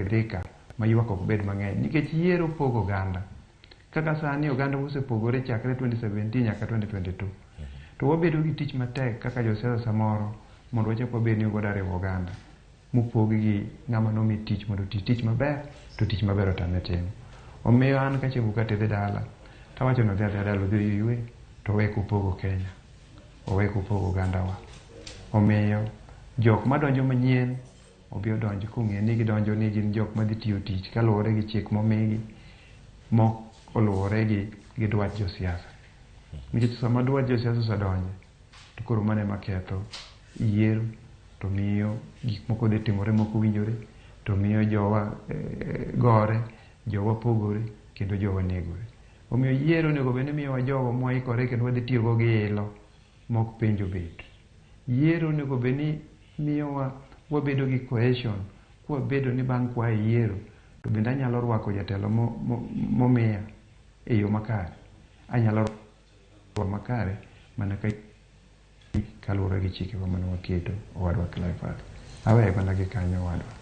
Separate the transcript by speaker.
Speaker 1: Thika ma ywak ok bed mang'eny nikech yiero pogo oganda. Kaka sani oganda osepogore chakre 2017 nyaka 2022. To wabedo gi tich matek kaka josiasa samoro mondo wachak wabed ni wada riwo oganda mopog gi ng'ama nomi tich mondo oti tich maber to tich maber otame timo. Omiyo an ka Chebukati dhi dala tawacho ni odhi adhiya dala odhi oywe to owe kupogo Kenya. Owe kupogo ogandawa. Omiyo jok madonjo manyien obi odonj kong'e ni gidonjo ni gin jok madhi tiyo tich kaluwore gi chik momigi mok oluwore gi dwach josiasa. Nikech sama dwach josiasa osedonje to koro mano ema ketho yiero to miyo gik moko dhi timore mok owinjore to miyo jowa gore, jowa pogore kendo jowa negore. Omiyo yiero onego bed ni miyowa jogo mwaikore kendo wadhi tiyogo gi ilo mok penjo bet. Yiero onego bed ni miyowa wabedo gi cohesion kwabedo ni bang' kwa e yiero to bende anyalo rwako jatelo momiya e yo makare. Anyalo rwako makare mana ka kaluwore gi chikewa mane waketo owadwa Clifford. Aweye mana gi kanyo owadwa.